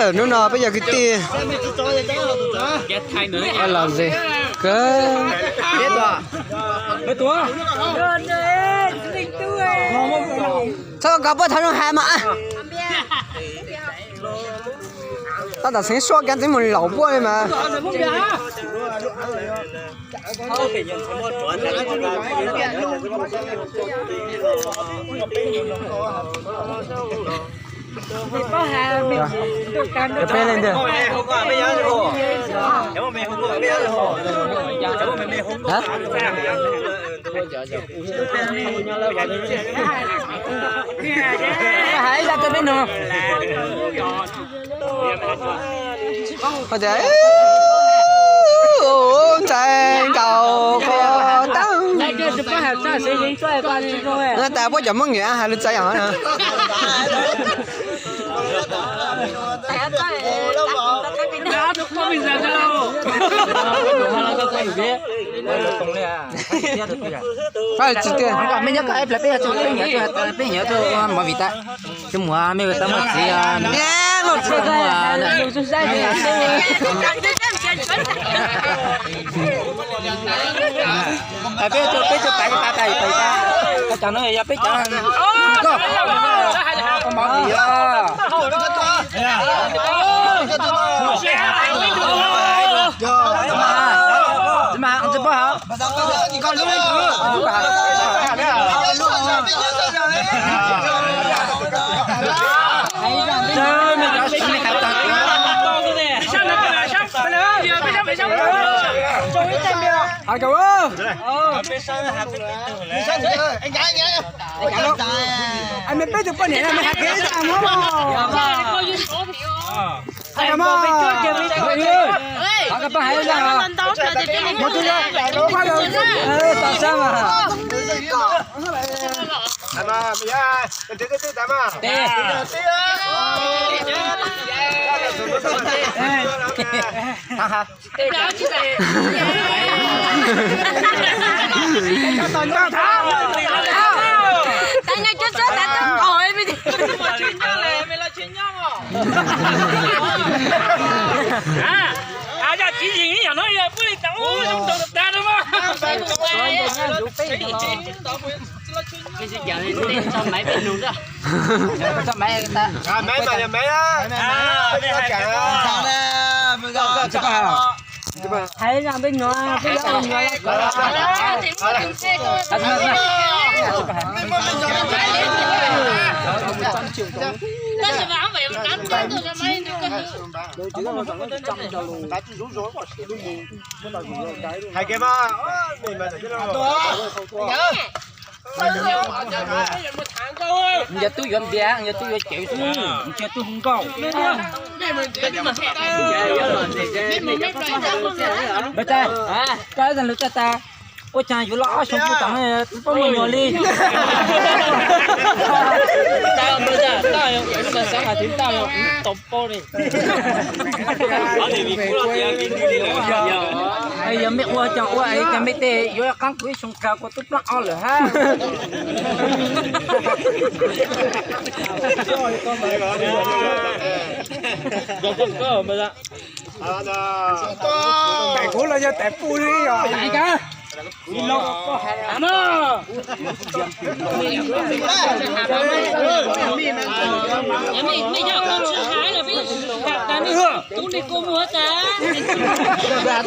Hnub no peb cov kwv tij los ze kawg. Txhob kov puaj thaum zoo hais mas. Tab tom xeev suab kev txeev mus laum puaj li mas. Peb leej twg? Hais ib zaj rau peb mloog. Tias, ntxhais nkaus qhov tau. No tas puab cov Hmoob Nyab hais lus txawv yom. Tsis tiag, peb nyob peb nyob rau ua movie tas, coj mus mej ua tau muaj txiv, muaj txiv. Peb, peb cov pais pais pais, cov no yog peb cov koj, koj movie os. Tsis mas, tsis mas, tsis mas. Hais kom, peb tug poj niam no nws hais kev ib zaj muab. Hais kom, hais kom peb hais ib zaj. Mus tus, tom sab mas. Yog tsis yeem ib yam no yog puab li tas zoo nraug tas tas no mas. Hais peb nuav, peb yuav ua nuav los. Hais kev mas. Yog tub yuav npias, yog tub yuav cawv xwb, yog tub hu nkauj. Koj lus tag tas, ua caag yuav loj ob xyoo kuj tau, twb paub muaj nyuag li. Yog mej ua caag ua es caag mej tej yuav qaab kuv ib xyoo kawg kuv tub plaab ob lawm hab. Tais kuv los yog tais puj li yog.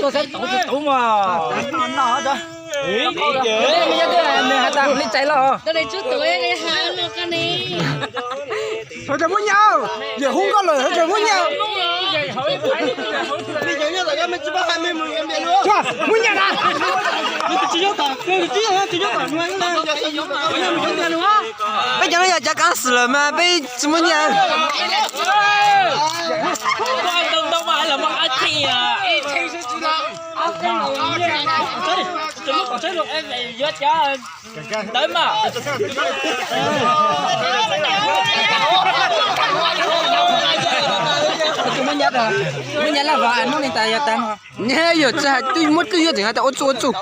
Tuaj saib tub tub mas. Nws has tas li txais los. Hov tseem muaj nyaj, yawm hu nkauj lawm hov tseem muaj nyaj. Muaj nyaj na. Peb cov no yog cov kav xwm lawm mas peb tsis muaj nyaj. Ntawd mas. Muab nyab laj vov hnub ni tas yog tas. Nyab yog tsis hais twb muab twb yuav tseem hais tas ua txuj ua txuj.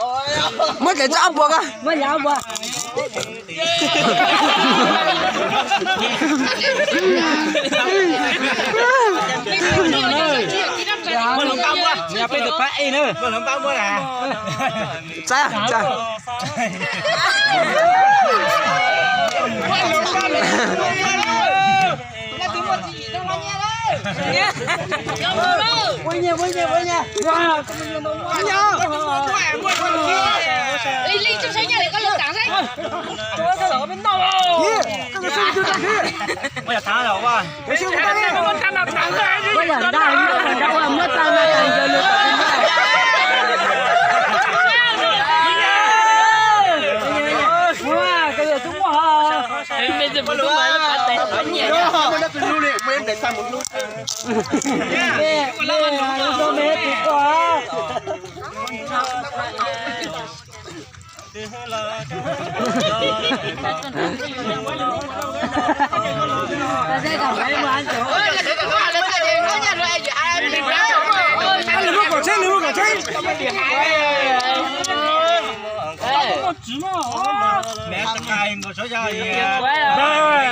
Muab tseem txog ob puas ko. Peb tus pab ej na. Tsa, tsa.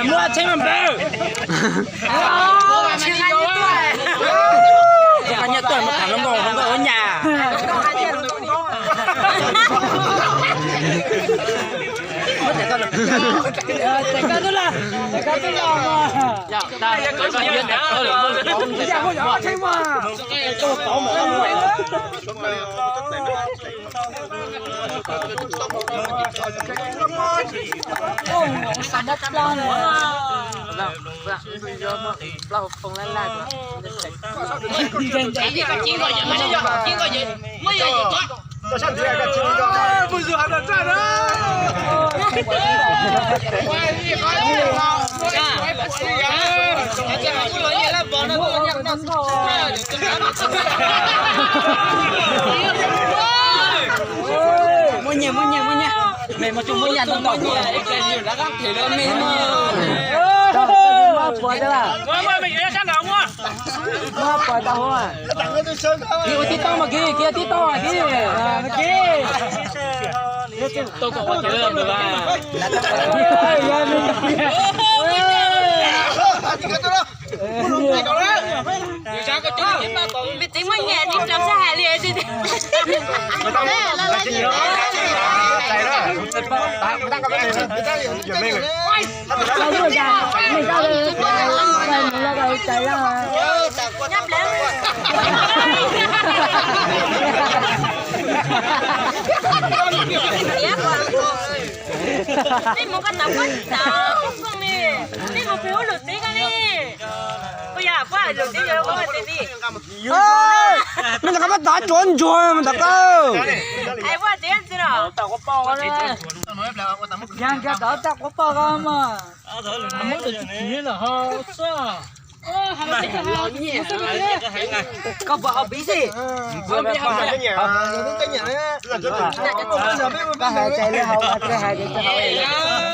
Muab tsheb mas npawg. Nyiaj tuaj mas tham hluas nkauj hluas nkauj ua nyab. Muaj nyiaj, muaj nyiaj, muaj nyiaj. Me muaj tsuj muaj yaj ntau ntau. Muab puas tau. Kis ua tib tau mas kis, kis ua tib tau mas kis. Kis. Me txiv muaj nyiaj tib rau sab hais li. Nej mus koj tau koj tsis tau koj li. Nej mus pem ub lus teb koj li. Puas yog puas lus teb yog koj teb li. Me ntawm koj muab tov tsuav ntsuag me ntawm koj. Ai puas teb tsi los. Yog nkiag tov tau quav poj koj mas. Muab tus tsis kiv los ho xwb. Koj puas haus pib xwb? Koj hais cais li hauv qhov twg hais tias tsis haus li.